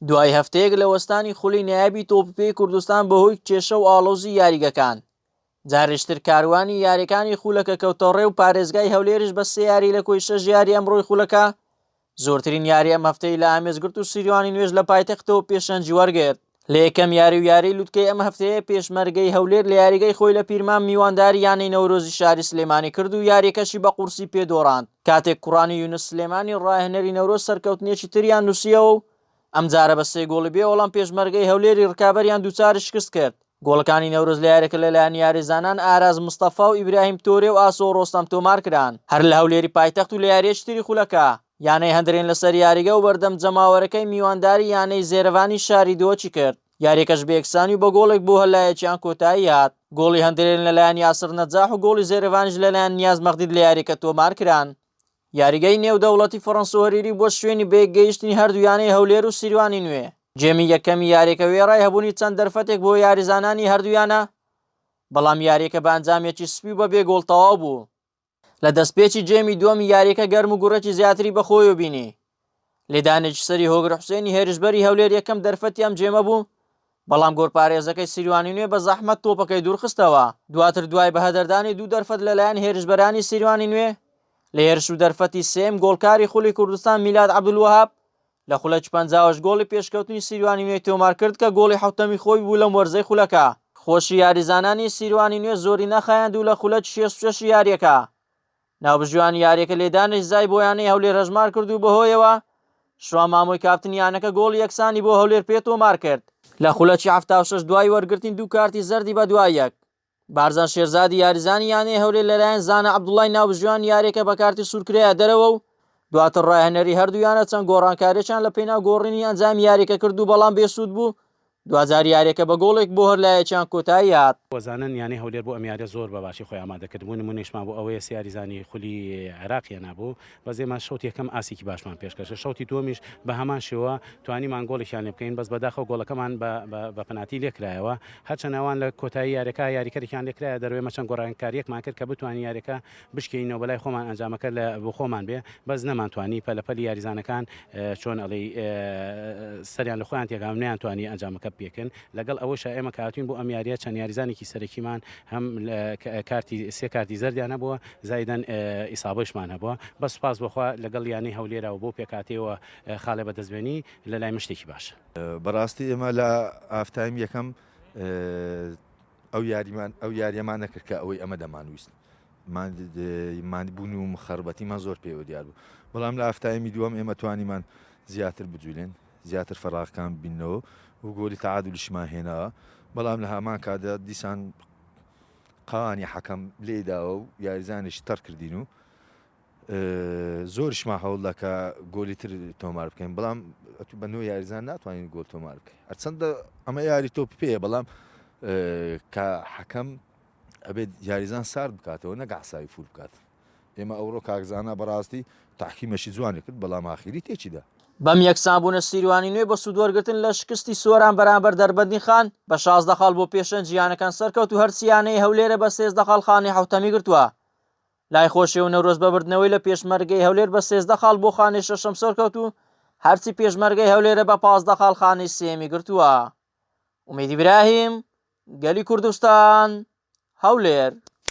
دوای هەفتەیەک لە وەستانی خولی نایابی تۆپی پێی کوردستان بەهۆی کێشە و ئاڵۆزی یاریگەکان، جارێکتر کاروانی یاریەکانی خولەکە کەوتەڕێ و پارێزگای هەولێریش بە سێ یاری لە کۆی شەش یاری ئەمڕۆی خولەکە زۆرترین یاری ئەم هەفتەی لە ئامێز گرت و سیروانی نوێش لە پایتەختەوە پێشەنگی وەرگرت. لە یەکەم یاری و یاری لوتکەی ئەم هەفتەیە پێشمەرگەی هەولێر لە یاریگەی خۆی لە پیرمام میوانداری یانەی نەورۆزی شاری سلێمانی کرد و یاریەکەشی بە قورسی پێ دۆڕاند کاتێک کوڕانی یونس سلێمانی ڕاهێنەری نەورۆز سەرکەوتنێکی تریان نووسیەوە و ئەمجارە بە سێ گۆڵی بێ وەڵام پێشمەرگەی هەولێری ڕکابەریان دووچاری شکست کرد. گۆڵەکانی نەورۆز لە یاریەکە لەلایەن یاریزانان ئاراز مستەفا و ئیبراهیم تۆرێ و ئاسۆ ڕۆستەم تۆمارکران. هەر لە هەولێری پایتەخت و لە یارییەکی تری خولەکە، یانەی هەندرێن لەسەر یاریگە و بەردەم جەماوەرەکەی میوانداری یانەی زێرەڤانی شاری دهۆکی کرد، یاریەکەش بە یەکسانی و بە گۆڵێک بۆ هەر لایەکیان کۆتایی هات، گۆڵی هەندرێن لەلایەن یاسر نەجاح و گۆڵی زێرەڤانیش لەلایەن نیاز مەغدید لە یاریەکە تۆمارکران. یاریگای نێودەوڵەتی فڕەنسۆ هەریری بووە شوێنی بەیەکگەیشتنی هەردوو یانەی هەولێر و سیروانی نوێ. گێمی یەکەمی یاریەکە وێڕای هەبوونی چەند دەرفەتێک بۆ یاریزانانی هەردوو یانە، بەڵام یاریەکە بە ئەنجامێکی سپی و بەبێ گۆڵ تەواو بوو. لە دەستپێکی گێمی دووەمی یاریەکە گەرم و گوڕێکی زیاتری بەخۆیەوە بینی. لێدانێکی سەری هۆگر حوسێنی هێرشبەری هەولێر یەکەم دەرفەتی ئەم گێمە بوو، بەڵام گۆڵپارێزەکەی سیروانی نوێ بە زەحمەت تۆپەکەی دوورخستەوە، دواتر دوای بەهەدەردانی دوو دەرفەت لەلایەن هێرشبەرانی سیروانی نوێ، لە هێرش و دەرفەتی سێیەم گۆڵکاری خولی کوردستان میلاد عەبدولوەهاب لە خولەکی 58 گۆڵی پێشکەوتنی سیروانی نوێی تۆمارکرد کە گۆڵی حەوتەمی خۆی بوو لەم وەرزەی خولەکە. خۆشی یاریزانانی سیروانی نوێ زۆری نەخایاند و لە خولەکی 66 یارییەکە ناوبژیوانی یاریەکە لێدانێکی زای بۆ یانەی هەولێر هەژمار کرد و بەهۆیەوە شوان مامۆی کاپتنی یانەکە گۆڵی یەکسانی بۆ هەولێر پێ تۆمار کرد. لە خولەکی 76 دوای وەرگرتنی دوو کارتی زەردی بەدوای یەک، بارزان شێرزادی یاریزانی یانەی هەولێر لەلایەن زانا عەبدوڵای ناوبژیوانی یاریەکە بە کارتی سوور کرایە دەرەوە و دواتر ڕاهێنەری هەردوو یانە چەند گۆڕانکاریەکیان لە پێناو گۆڕینی ئەنجامی یاریەکە کرد و بەڵام بێسوود بوو دواجار یاریەکە بە گۆڵێک بۆ هەر لایەکیان کۆتایی هات. وەزانن یانەی هەولێر بۆ ئەم یاریە زۆر بە باشی خۆی ئامادە کردبوو، نمونەیشمان بۆ ئەوەیە سێ یاریزانی خولی عێراق هێنابوو، بەس ئێمە شەوتی یەکەم ئاستێکی باشمان پێشکەش کرد، شەوتی دووەمیش بە هەمان شێوە توانیمان گۆڵێکیان لێ بکەین، بەس بەداخەوە گۆڵەکەمان بە پەناتی لێکرایەوە، هەرچەند ئەوان لە کۆتایی یاریەکە یاریکەرێکیان لێکرایە دەرەوە، ئێمە چەند گۆڕانکارییەکمان کرد کە بتوانین یاریەکە بشکێنینەوە بەلای خۆمان ئەنجامەکە لە بۆ خۆمان بێ بەس نەمانتوانی پەلەپەلی یاریزانەکان چۆن ئەڵێی سەریان لە خۆیان تێکا و نەیانتوانی ئەنجامەکە بپێکن لەگەڵ ئەوەشا ئێمە کە هاتوین بۆ ئەم یاریە چەند یاریزانێکی سەرەکیمان هەم کارتی سێ کارتی زەردیان هەبووە زایدەن ئیسابەشمان هەبووە بەس سوپاس بۆخوا لەگەڵ یانەی هەولێرا و بۆ پێکاتەوە خاڵێ بەدەستبێنی لە لای من شتێکی باشە. بەڕاستی ئێمە لە half time یەکەم ئەو یاریمان ئەو یاریەمان نەکرد کە ئەوەی ئەمە دەمانویست ماندبوون و مخەربەتیمان زۆر پێوە دیار بوو بەڵام لە half time ی دووەم ئێمە توانیمان زیاتر بجولێن زیاتر فەراغەکان بینەوە و گۆلی تەعادلیشمان هێناوە بەڵام لە هەمان کاتدا دیسان قوانی حەکەم لێداوە و یاریزانێکی تەڕ کردین و زۆریشمان هەوڵدا کە گۆلی تر تۆمار بکەین بەڵام ئەتو بە نۆ یاریزان ناتوانین گۆل تۆمار بکەین هەرچەندە ئەمە یاری تۆپ پێیە بەڵام کە حەکەم ئەبێت یاریزان سارد بکاتەوە نەک عساوی فول بکات ئێمە ئەوڕۆ کاکزانە بەڕاستی تاکیمەشی جوانی کرد بەڵام ئاخیری تێکیدا. بەم یەکسانبوونە سیروانی نوێ بە سوودوەرگرتن لە شکستی سۆران بەرامبەر دەربەندیخان بە 16 خاڵ بۆ پێشەنگی یانەکان سەرکەوت و هەرچی یانەی هەولێرە بە 13 خاڵ خانەی حەوتەمی گرتووە. لای خۆشیەوە نەورۆز بە بردنەوەی لە پێشمەرگەی هەولێر بە 13 خاڵ بۆ خانەی شەشەم سەرکەوت و هەرچی پێشمەرگەی هەولێرە بە 15 خاڵ خانەی سێیەمی گرتووە. ئومێد ئیبراهیم، گەلی کوردستان، هەولێر.